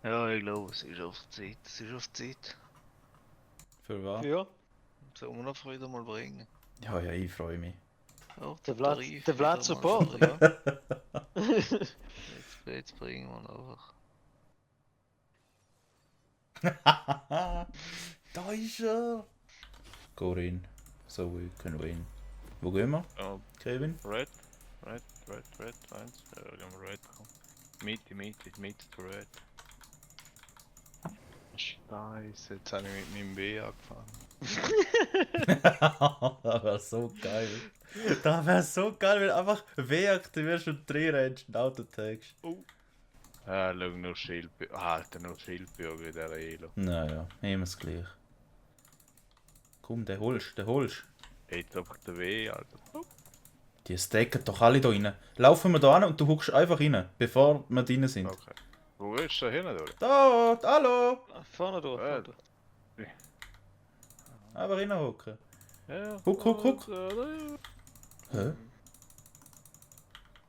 Ja, ich glaube, es ist auf Zeit. Es ist auf Zeit. Für was? Ja, Sollen wir noch wieder mal bringen? Ja, ja, ich freue mich. Auch der der Vlad, Tarif der Vlad wieder mal Support, bringen. ja. Jetzt bringen wir ihn einfach. Da ist er! Go rein. So we can win. Wo gehen wir, Kevin? Red. Eins. Ja, gehen wir Red. Komm. Mitte, zu Red. Scheiße, jetzt habe ich mit meinem B angefangen. Das wäre so geil. Das wäre so geil, wenn du einfach W aktivierst und 3 rennst und Autotagst. Ah, schau, nur Schildbürger. Alter, nur Schildbürger in der Elo. Naja, immer das gleich. Komm, den holst. Jetzt einfach der W, Alter. Die stacken doch alle da rein. Laufen wir da hin und du huckst einfach rein, bevor wir drin sind. Okay. Wo willst du da hin, oder? Da, hallo! Vorne durch, vorne durch. Einfach reinhocken. Ja. Huck. Hä?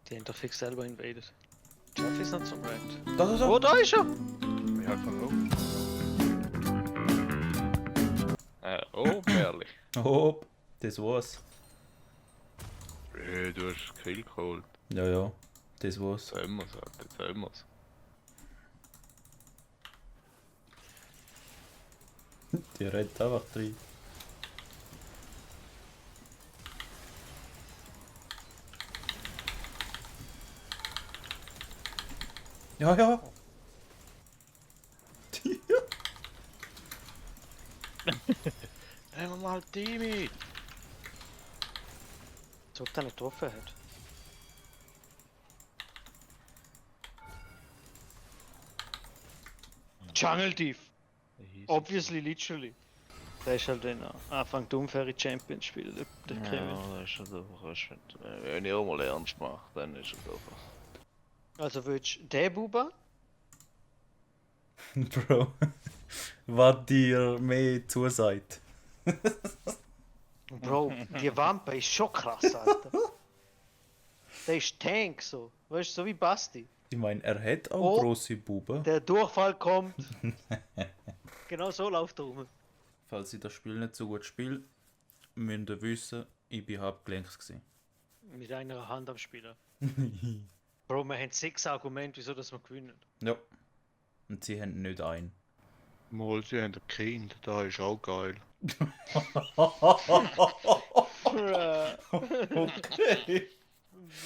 Die haben doch fix selber invaded. Jeff ist noch zum Rand. Da. Oh, da ist er! Ich hab von oben. Oh, Merli. Hopp, das war's. Du hast Kill geholt. Ja, das war's. Jetzt haben wir's, Alter. Jetzt haben wir's. Die rennt einfach rein. Ja. Nehmen wir mal die mit. Als ob der nicht getroffen hat. Jungle Thief! Obviously, literally. Der ist halt ein Anfang der unfaire Champions spielen, der Kevin. Ja, das ist halt einfach. Wenn ich auch mal ernst mache, dann ist es einfach. Also willst du den Buba? Bro, was dir mehr zusagt. Bro, die Wampe ist schon krass, Alter. Der ist Tank so. Weißt du, so wie Basti. Ich meine, er hat auch Oh. grosse Buben. Der Durchfall kommt. Genau so läuft er rum. Falls ich das Spiel nicht so gut spiele, müsst ihr wissen, ich bin halbgelenkt gewesen. Mit einer Hand am Spielen. Bro, wir haben 6 Argumente, wieso dass wir gewinnen. Ja. Und sie haben nicht einen. Mal, sie haben ein Kind, da ist auch geil. Okay.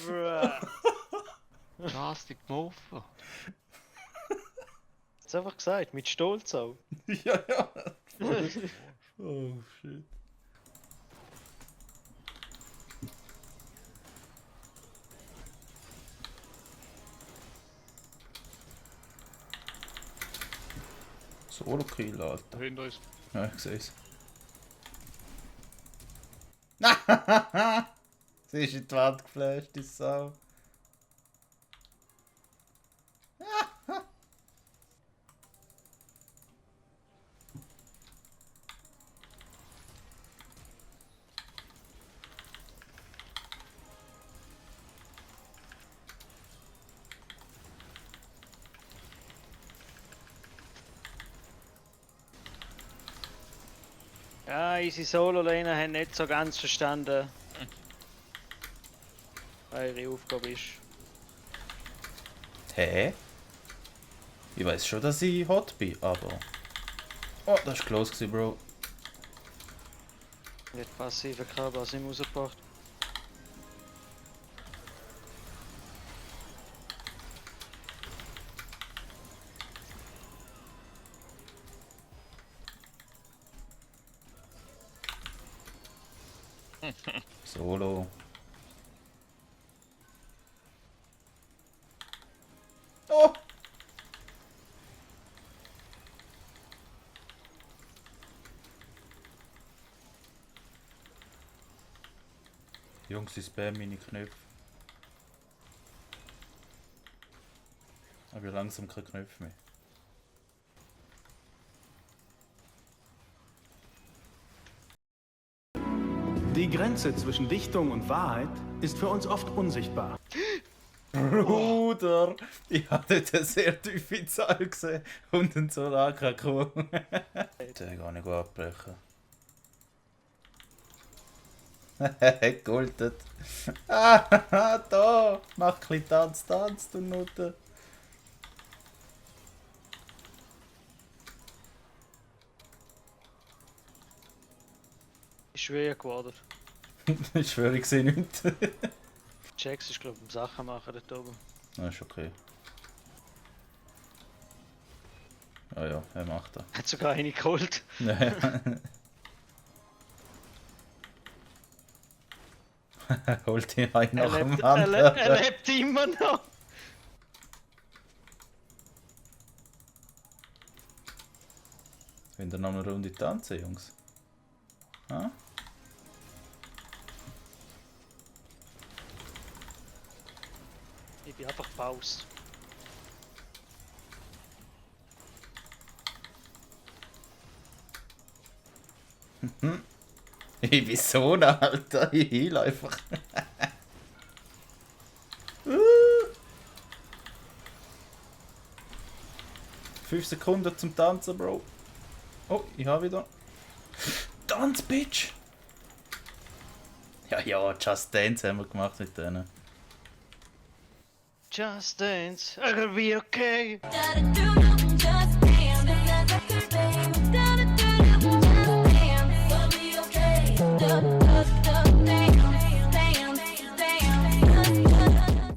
Bruh. Plastik Moffa. Hat's einfach gesagt, mit Stolz auch. ja. Oh shit. Solo-Kill, Alter. Hinter uns. Ja, ich seh's. Sie ist in die Wand geflasht, die Sau. Ja, unsere Solo-Laner haben nicht so ganz verstanden, was ihre Aufgabe ist. Hä? Ich weiß schon, dass ich hot bin, aber... Oh, das war close gewesen, Bro. Nicht passive Kabel aus ihm rausgebracht. Solo. Oh! Jungs, ich spam meine Knöpfe. Aber langsam keine Knöpfe mehr. Die Grenze zwischen Dichtung und Wahrheit ist für uns oft unsichtbar. Bruder! Ich habe dort eine sehr tiefe Zahl gesehen und einen so langen Kuh. Den kann ich abbrechen. Gultet. Ah, da! Mach ein bisschen Tanz, Tanz, du Nutte. Ist schwer geworden. Ich schwöre, ich sehe nichts. Jax ist glaube ich am Sachen machen dort oben. Das ist okay. Ja, ja, er macht das. Hat sogar eine geholt. Ja. Holt ihn ein nach dem Er anderen. lebt immer noch. Wollen wir noch eine Runde tanzen, Jungs? Ha? Ich bin einfach Pause. Ich bin so ein Alter, ich heal einfach. 5 Sekunden zum Tanzen, Bro. Oh, ich habe wieder. Tanz, Bitch! Ja, ja, Just Dance haben wir gemacht mit denen. Just dance, I gotta be okay. Gotta do